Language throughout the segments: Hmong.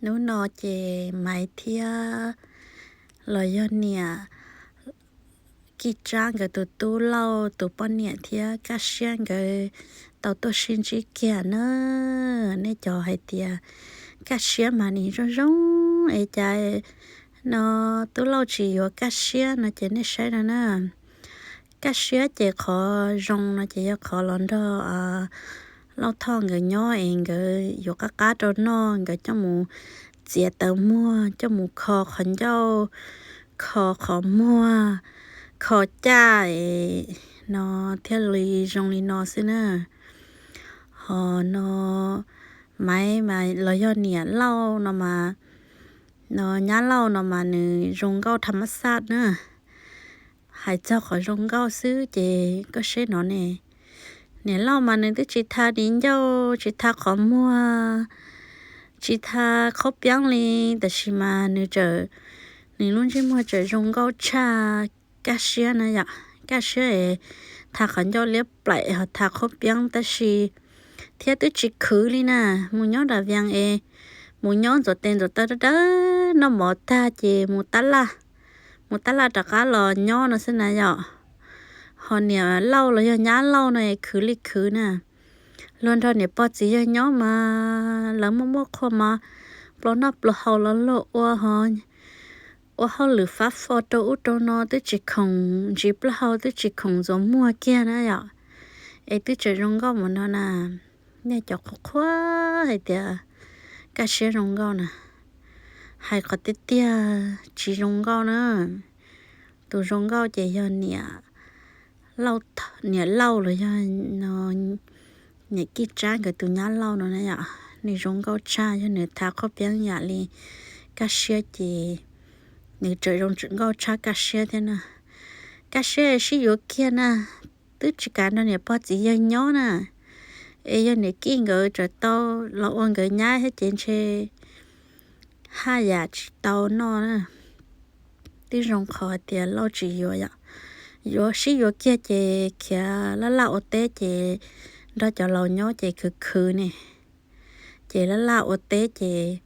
Hnub no ces Maiv thiab los yog niam Kij Tsab nkawd tus tub Lauj tus poj niam thiab Kaj Siab nkawd tau tuaj sib ntsib kiag na. Nej cov hais tias Kaj Siab mas nws zoo zoo es cas no tub Lauj tsis yuav Kaj Siab no ces nej saib no na. Kaj Siab ces qhov zoo no ces yog qhov los nrog Lauj Thoj nkawd nyob es nkawd yuav qab qab rau noj, nkawd coj mus txiav taws muag, coj mus kho qhov ncauj, kho qhov muag, kho caj es no thiaj li zoo li no xwb na. Ho no Maiv mas los yog niam Lauj no mas, no nyab Lauj no mas nws zoo nkauj tham mab xaj na. Hais txog qhov zoo nkauj xwb ces koj saib no ne, niam Lauj mas nws twb tsis tha di ncauj, tsis tha qhov muag, tsis tha qhob peeb li, tab sis mas nws tseem, nws lub ntsej muag tseem zoo nkauj tshaj Kaj Siab na yom. Kaj Siab es tha qhov ncauj liab plaim ho tha qhob peeb tab sis thiab twb tsis khwv li na. Mus nyob nram Vias es mus nyob ntxuav tes ntxuav taw dawb dawb noj mov tag ces mus tab laj, mus tab laj rov qab los nyob no xwb na yom. Ho niam Lauj los yog nyab Lauj no es khwv li khwv na. Luag nrog niam pog txiv yawg nyob mas lawv muaj muaj qhua mas pluas noj pluas haus los luag ua ho ua hauj lwm fab fo rau ub rau no twb tsis khoom ntsis plaub hau twb tsis khoom ntxuav muag kiag na yom. Es twb tseem zoo nkauj mus no na. Nej cov qhuas qhuas hais tias Kaj Siab zoo nkauj na, hais qhov tiag tiag tsis zoo nkauj na. Tus zoo nkauj ces yog niam Lauj, niam Lauj los yog niam Kij Tsab nkawd tus nyab Lauj no na yom. Nws zoo nkauj tshaj, yog nws tha qhob peeb yam li Kaj Siab ces nws tseem zoo nkauj tshaj Kaj Siab thiab na. Kaj Siab sib yuav kiag na, twb tsis kam nrog niam pog txiv yawg nyob na. Es yog niam Kij nkawd tseem tau los ua nkawd nyab thiab ces ntshe haj yam tsis tau noj na. Twb zoo qhov tias Lauj tsis yuav yom. Yuav sib yuav kiag ces khiav laj laj ua teb ces nrog cov laus nyob ces khwv khwv ne. Ces laj laj ua teb ces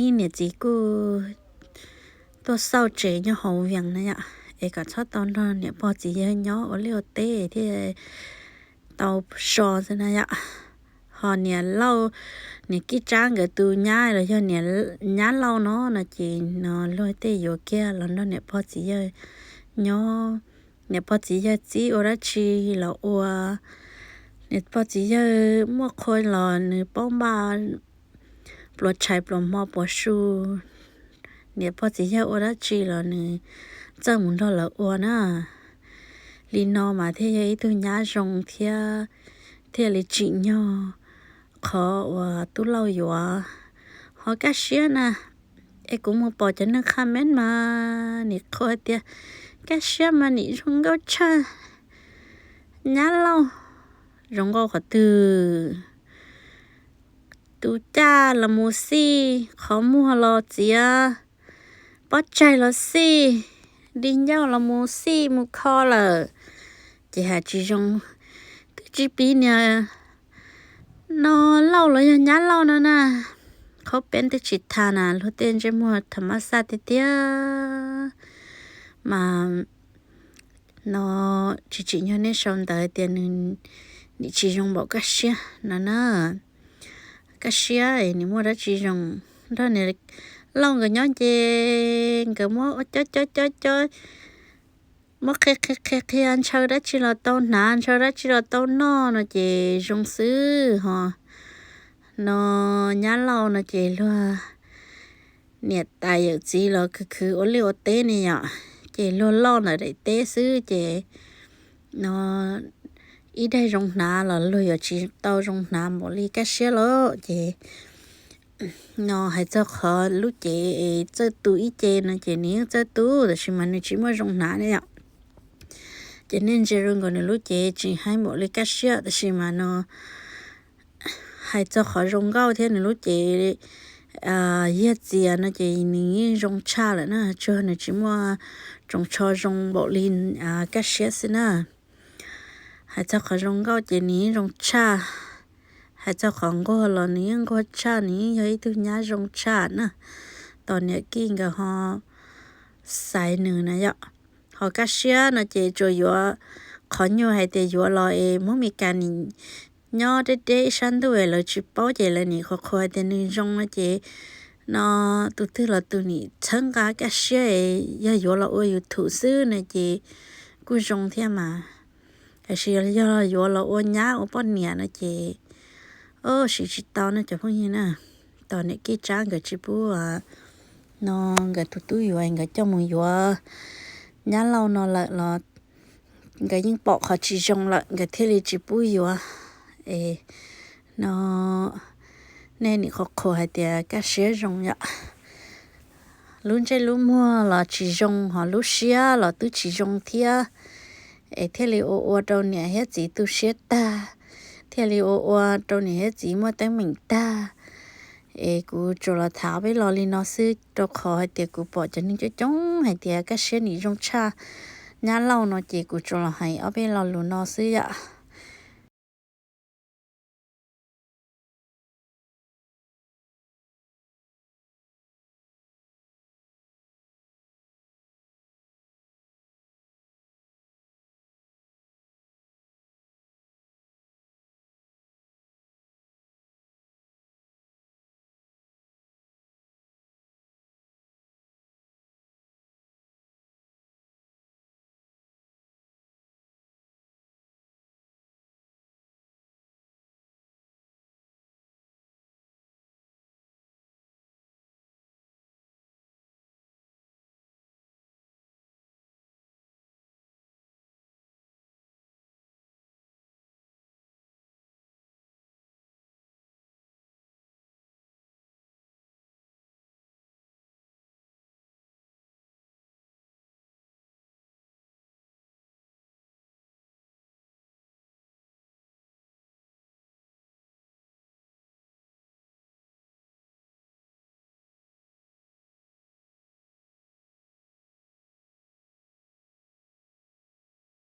ib niam txiv kuj tuaj xauj tsev nyob hauv Vias na yom, es kom txhob tau nrog niam pog txiv yawg nyob ua liaj ua teb thiaj tau so xwb na yom. Ho niam Lauj, niam Kij Tsab nkawd tus nyab los yog niam nyab Lauj no no ces no luag tej yuav kiag los nrog niam pog txiv yawg nyob. Niam pog txiv yawg txib ua dab tsi los ua, niam pog txiv yawg muaj qhua los nws paub npaj pluas tshais pluas hmo puas su, niam pog txiv yawg ua dab tsi los nws txawj mus nrog lawv ua na. Li no mas thiaj yog ib tug nyab zoo thiab thiaj li tsim nyog qhov uas tub Lauj yuav. Ho Kaj Siab na, es kuv mus pom cov neeg qha meeb mas nim qhuas tias Kaj Siab mas nim zoo nkauj tshaj nyab Lauj. Zoo nkauj qhov twg? Tus caj los mus xij, qhov muag los txiav, pob tsaig los xij, di ncauj los mus xij mus kho lawm, ces hais tsis zoo. Twb tsis piv niam no Lauj los yog nyab Lauj no na, qhob peeb twb tsis tha na, luag tej ntsej muag tham mab xaj tiag tiag mas no tsis tsim nyog nej sau ntawv tias nws nim tsis zoo npaum Kaj Siab no na. Kaj Siab es nws muaj dab tsi zoo? Nrog niam Lauj nkawd nyob ces nkawd muab cob cob cob cob, muab qhia qhia qhia qhia ntshaw dab tsi los tau hnav, ntshaw dab tsi los tau noj no ces zoo xwb ho. No nyab Lauj no ces luag niam tais yawm txiv los khwv khwv ua liaj ua teb ne yom, ces luag loj ntawm daim teb xwb ces no ib daig zoo hnav los luag yuav tsis tau zoo hnav npaum li Kaj Siab lawm ces no hais txog qhov lub cev es txawj tu ib ce no ces nws yeej txawj tu tab sis mas nws tsis muaj zoo hnav ne yom. Ces nej ntsia rau nkaus nws lub cev tsis haib npaum li Kaj Siab tab sis mas no hais txog qhov zoo nkauj thiab nws lub cev yag txias no ces nws yeej zoo tshaj lawm na, tsuas nws tsis muaj tsoos tsho zoo npaum li Kaj Siab xwb na. Hais txog qhov zoo nkauj ces nws yeej zoo tshaj, Hais txog qhov nquag los nws yeej nquag tshaj, nws yeej yog ib tug nyab zoo tshaj na. Tos niam Kij nkawd ho xaiv nws na yom. Ho kaj siab no ces tsuas yuav qhov nyuag hais tias yuav los es Hmoob Mes Kas nim nyob deb deb ib sab ntuj es lawv tsis paub ces lawv nim qhuas qhuas hais tias nws zoo no ces no tus twg los tus nim txhawb nqa kaj siab es yog yuav los ua YouTube xwb no ces kuj zoo thiab mas. Tiam sis yog yuav los ua nyab ua poj niam no ces siv tsis tau no cov phooj ywg na. Tos niam Kij Tsab nkawd tsis pub no nkawd tus tub yuav, nkawd coj mus yuav nyab Lauj no lawm los nkawd yeej pom qhov tsis zoo lawm nkawd thiaj li tsis pub yuav. Es no nej nim qhuas qhuas hais tias kaj siab zoo yom. Lub ntsej lub muag los tsis zoo ho lub siab los twb tsis zoo thiab, es thiaj li ua ua rau niam thiab txiv tu siab tag, thiaj li ua ua rau niam thiab txiv muaj teeb meem tag. Es kuv tsuas los tham ob peb lo li no xwb rau qhov hais tias kuv pom cov neeg coob coob hais tias kaj siab nim zoo tshaj nyab Lauj no ces kuv tsuas los hais ob peb lo lus no xwb yom.